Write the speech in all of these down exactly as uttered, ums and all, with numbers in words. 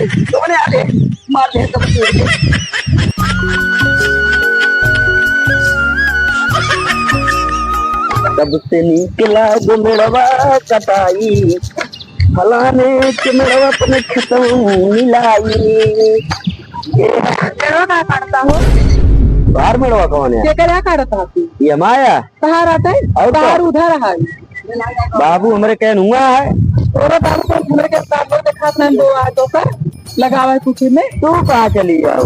कौन है? अरे, मार दे, सब छोड़ दे। सबसे नीक लाग मेड़वा कटाई, फलाने के मेड़वा अपने खेतवा मिलाई। ये मेड़वा का काटता हो? बाहर मेड़वा कौन है? ये क्या काटता हो? ये हमारा। कहाँ रहता है? और बाहर क्या? उधर है। बाबू हमरे कहन हुआ है। तोरे बाबू को हमरे के बाबू देखात नहीं, दो आ तो कर लगावा है कुछ में। तू कहाँ चली जाओ?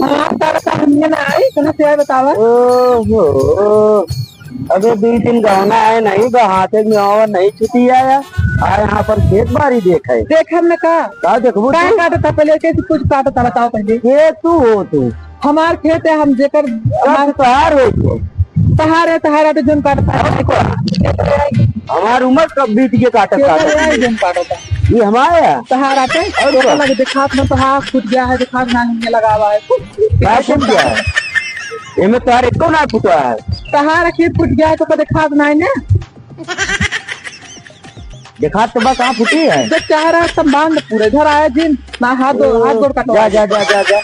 हाँ, तारा का हमने ना आई, इतना से बतावा। ओहो, अबे दो दिन गहना है नहीं बा, हाथे में आवा नहीं छुट्टी आया। आ यहाँ पर खेत बारी देख है। देख हम ना का? का देखबू का तू? काटता पहले, कैसे कुछ काटता बताओ पहले। ये तू हो तू। हमार खेत है, हम जेकर सब हमार तोहार हो तो। तहार है, तहार आटे जोन काटता है। और का? हमार उम्र कब बीत के काटत केकर काटत। है, जोन काटता। ये हमार है। तहार आटे, और का? लगे दिखात में तो हाथ फूट गया है, दिखात ना हमने लगावा है। का फूट गया है? एमे तोहार एको ना फूटा है। तहार आखिर फूट गया है तो कदे खात ना है ना। देखा तो बा कहाँ फूटी है। जब चाह रहा है तब बांध पूरे। इधर आया जिन, ना हाथ दो, हाथ गोड़ कटवा जा, दे। जा, जा, जा, जा।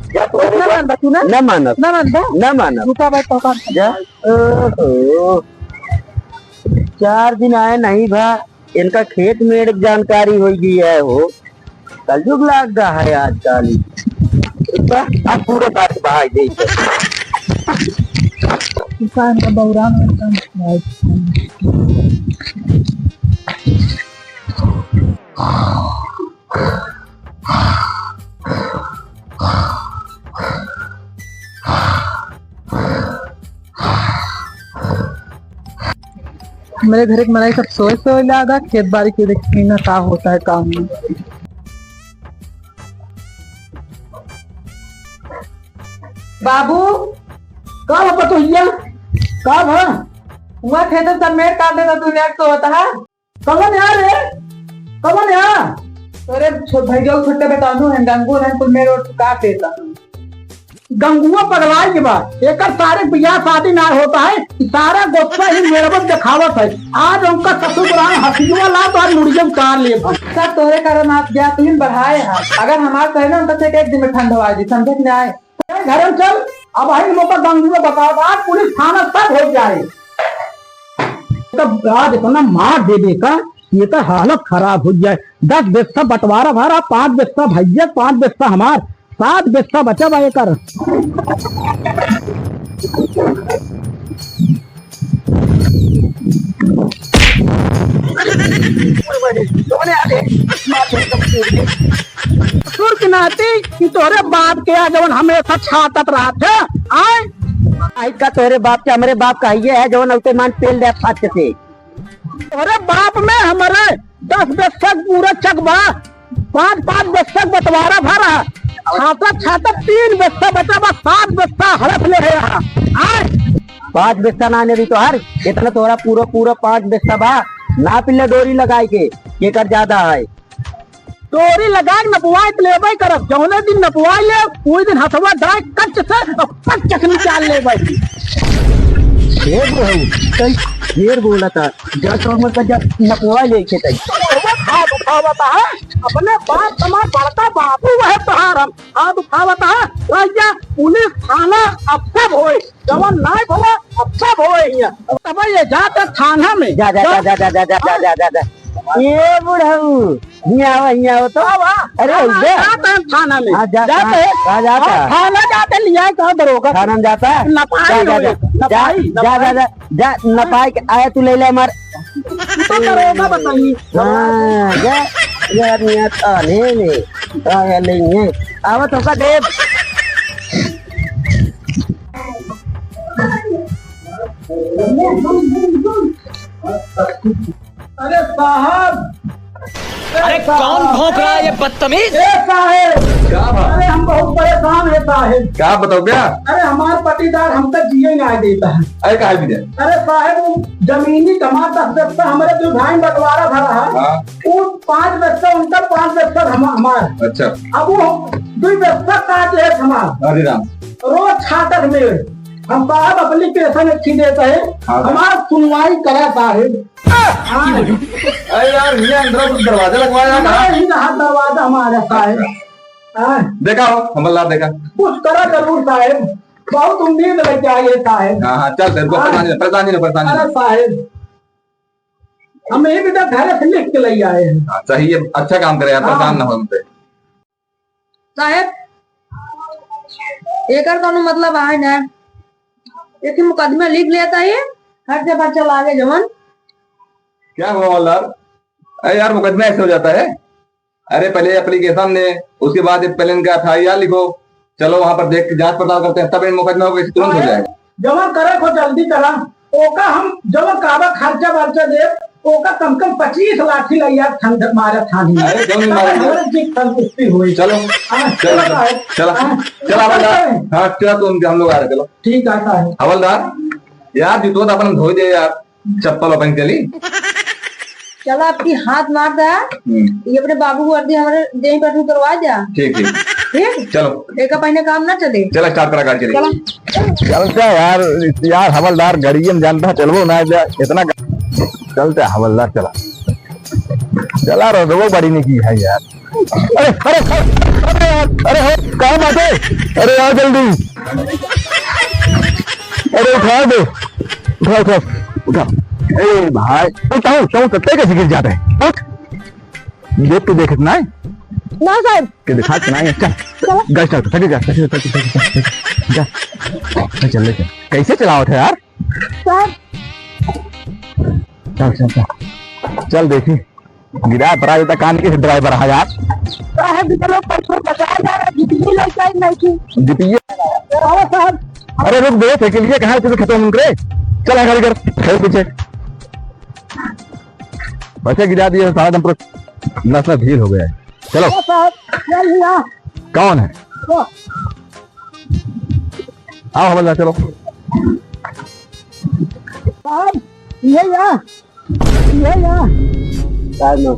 जा तो ना मानबा तू ना? ना मानब। ना मानबा? ना मानब। रुका भाई, तो काम जा। ओहो। चार दिन आए नहीं भा, इनका खेत में एक जानकारी हो गई है हो। कलयुग लाग गा है आजकल। बा, अब पूरा बात बहाई दे। किसान का बौरा में कम है। हमरे घरे के मनई सब सोए सोए लागा, खेत बारी के देखी ना का होता है काम में। बाबू, का बा पतोहिया? का भा? हुआ खेत सब मेड़ काट देता, तू नेट तो होता है। कवन है रे? कवन है? अरे छो-, भैया छोटे बेटानू है, गंगू है, कुल मेड़ ओड़ काट देता। गंगुआ पगलाई के बा, एकर सारे बियाह शादी ना होता है, सारा गुस्सा ही मेड़बत दिखावत है। आज उनका ससुर बुलाए हंसियो ला तो आज मुड़िया उतार ले भाई। सब तोरे कारण आप जात दिन बढ़ाए हैं, अगर हमार कहे ना उनका से एक दिन में ठंड हवा दी, समझे कि नहीं? ए, घर में चल, अब आई मौका गंगुआ बताओ, आज पुलिस थाना सब हो जाए। तब आज इतना मार देबे का, एकर हालत खराब हो जाए। दस बिस्सा बंटवारा भरा, पाँच बिस्सा भैया, पाँच बिस्सा हमार, सात बिस्सा बचा बा एकर। ससुर के नाती कि तोहरे बाप के है जवन हमेशा छाटत रहत है, आय? आई का तोहरे बाप के, हमरे बाप का हइये है जवन औते मान पेल दे फट से। तोहरे बाप में हमरे दस बिस्सा पूरा चक बा, पाँच पाँच बिस्सा बंटवारा भरा, छाटत छाटत तीन बिस्सा बचा बा, सात बिस्सा हड़प ले है यहाँ। आय? पाँच बिस्सा ना ने भी तोहार, इतना तोहरा पूरा पूरा पाँच बिस्सा बा, नाप ले डोरी लगाई के, केकर ज्यादा है। डोरी लगाए के नपवाए त लेबे करब, जौने दिन नपवाए ले, वही दिन हथवा डाए कच्च से और पच्च से निकाल लेबे। ढेर बहू, कई ढेर बोला था, जा तो हमर का जा नपवाए ले के तई। हाथ उठावत है, अपने बाप हमार बड़का बाबू वह तोहार हम हाथ उठावत है, भैया पुलिस थाना अब सब होई। जवन नाय भवा, अच्छा भवा हिया। तब ये जात थाना में। जा, जा, जा। जा, जा, जा, जा, जा, जा, जा, जा। ये बुढ़ऊ, हिया आवा, हिया आवा तो। आवा। अरे, आवा, ये। जात है थाना में। हाँ, जा, जात हाँ, है। हाँ, जात हाँ, है। थाना जाते लिया है, कहाँ दरोगा? थाना में जाता है? नपाई जा, जा, होई, जा। नपाई, जा, जा, नपाई। जा, जा, जा, नपाई के आया तू ले ले हमार। तो दरोगा बताइए। हाँ, जा, जा, आदमी आता, नहीं, नहीं। आ, ले, नहीं। आवा तो का देव। अरे साहब! अरे साहब! कौन भौंक रहा है ये बदतमीज? ए साहेब! क्या बात? अरे हम बहुत परेशान है साहेब। क्या बताओ क्या? अरे हमार पटीदार हमका जिए ना देता है। अरे काहे भी दे? अरे साहेब वो जमीनी हमार दस दस हमरे दो भाई बंटवारा भरा है। हाँ। वो पाँच बिस्सा उनका, पाँच बिस्सा हम-, हमार। अच्छा। अब वो दुई बिस्सा काट ले हमार। अरे राम। रोज छाटत में। हम साहब application अच्छी देत है, हाँ, सर। हमार सुनवाई करा साहेब। हाँ। अरे यार, भैया, अंदर कुछ दरवाजा लगवाया ना? नहीं, यहाँ दरवाजा हमारा साहेब। हाँ। देखा हो, हवलदार देखा। कुछ करा जरूर साहेब, बहुत उम्मीद लेके आए साहेब। हाँ, हाँ, चल, चल, हाँ। परेशानी नहीं, परेशानी नहीं, परेशानी अरे नहीं। साहेब, हम यही बेटा घर से लिख के ले आए हैं। हाँ, सही है, अच्छा काम करे यार, हाँ। परेशान ना हो हमसे। साहेब, एकर कौनो मतलब आहे ना, एक मुकदमा लिख लेता है, हर से बच्चा लागे जवन। क्या हुआ हवलदार? अरे यार, मुकदमा ऐसे हो जाता है? अरे, पहले application ने, उसके बाद पहले इनका F I R लिखो, चलो वहां पर देख के जांच पड़ताल करते हैं, तब इन मुकदमा को तुरंत हो जाएगा। जमा करे को जल्दी करा, ओका हम जमा काबा खर्चा वर्चा दे, ओका कम कम पच्चीस लाठी लइया ठंड मारे थानी। अरे, क्यों नहीं तब मारेंगे? हमारे जीत संतुष्टि हुई। चलो, हाँ, चलो, चलो चलो, साहब। चलो, हाँ, चलो, आप चलते हैं। हाँ, चलो, तुम, हम लोग आ रहे, चलो। ठीक है साहब। हवलदार, यार, जूतवा तो अपन धोई दे यार। चप्पल अपन चली। चला, आपकी हाथ मार दा। हम्म। ये अपने बाबू को वर्दी हमारे देह पर उतरवा जा। ठीक, ठीक। ठीक? चलो। एका पहने काम ना चले। चला, start करा गाड़ी, चली। चला। चलते यार, यार हवलदार गड़ियन जानता, चलबो ना जा, इतना ग-, चलते हवलदार, चला। चला, रोडवो बड़ी निकी है यार। अरे, अरे, अरे, अरे यार, अरे हो, कहाँ बाटे? अरे यार, जल्दी। अरे उठा दे, उठा, उठा, उठा। ए भाई, उठाओ, उठाओ, तत्ते कैसे गिर जाता है? उठ। देख के देखत ना है? ना साहब। के दिखात ना है? चल, चलो। गाड़ी start कर, थक गया, थक गया, थक गया, थक गया, थक गया। जा, चल, ले चल। कैसे चलावत है यार? सर। चल, चल, चल। चल देखी। गिरा पड़ा, ये तो कान के driver है यार। साहब, इधर लोग पैसों बचा जा रहा है, जितनी लग जाए नहीं की। जितिए। आओ साहब। अरे रुक बे, साइकिल ये कहाँ है, तुझे खत्म करे? चल, गाड़ी कर, चल पीछे। वैसे गिरा दिए, सारा एकदम पूरा नस नस ढील हो गया है। चलो। आओ साहब, चल भैया। कौन है? वो। आओ हवलदार, चलो। साहब, ये या, ये या। साहब, नो।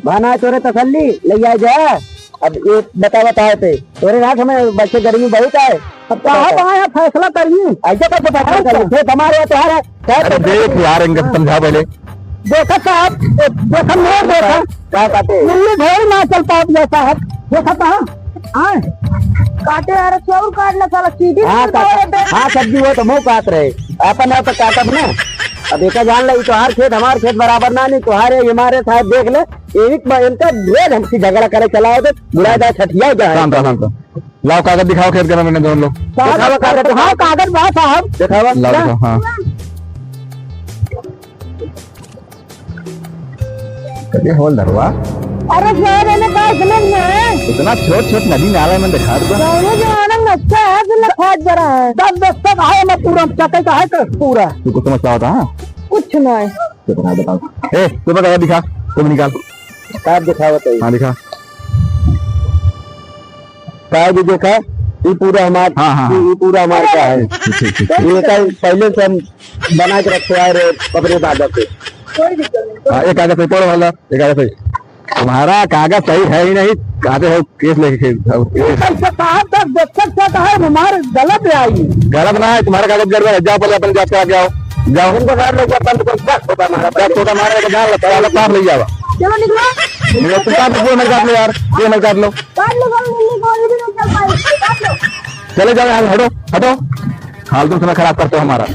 भाना तोरे तसल्ली, ले आए जा। अब ये बता, बता है ते। तोरे रात हमें बच्चे गर्मी बहुत आए। अब कहाँ, कहाँ है फैसला करिए? ऐसे कैसे फैसला करिए? खेत हमारे है, तुम्हारा है। अरे देख यार, इनका समझा पहले। देखा साहब, देखा, मैं देखा। का काटे? मुल्ली ढेर ना चल पावत बा साहब। देखा कहाँ? हाँ। काटे यार, चाउर काट ले साला, सीधी हाँ, सीधी काटा। दौड़े बे। हाँ, सब्जी वो तो मुँह काट रहे। आपन आप काटब ना। अब एका जान ले, ई तोहार खेत, हमार खेत बराबर ना, नहीं तोहार है, हमारे साहब देख ले। एक बार इनका रोज हमसे झगड़ा करे चला होते, बुलाए जाए, छठिया जाए। शांत रहो, शांत रहो। लाओ कागज दिखाओ खेत के, मैंने दोनों लोग। साहब, दिखावा कागज, हाँ, कागज बा साहब। दिखावा। लाओ, दिखाओ, हाँ। कभी हवलदारवा। अरे सर, एने का समझ में है? इतना छोट छोट नदी नाला में दिखा दो। दोनों जवाना में अच्छा है, फिर लफाट बड़ा है। दस दस तक आए, मैं पूरा चटे का है तो पूरा। तू कुछ समझता होता, हाँ? कुछ ना है। तो बता, बताओ। ए, तू बता, दिखा, तू निकाल। काट दिखावत है। हाँ, दिखा। काहे भी देखा, ई पूरा हमार, हाँ, हाँ, हाँ। ई, ई पूरा हमार का है। ठीक, ठीक, ठीक। ये का पहले से हम बना के रखे आ रहे अपने दादा से। हाँ, एक कागज सही, पढ़ो वाला, एक कागज सही। तुम्हारा कागज सही है ही नहीं, आते हो केस लेके खेल, अब ये केस। कैसे साहब तक दस्तखत से कहा है, हमारे गलत है आई। गलत ना है, तुम्हारा कागज गड़बड़ है, जाओ पहले अपन जांच करा के आओ, जाओ। तुम बता लो, क्या बंद कर, क्या छोटा मारा, क्या छोटा मारा है, जान लो, पहले साफ ले जाओ। चलो निकलो। निकलो, तुम काम, वो मत काट लो यार, वो मत काट लो। काट लो, काट लो, ये भी नहीं चल पाएगी, काट लो। चले जाओ यहाँ से, हटो, हटो। फालतू समय खराब करते हो हमारा।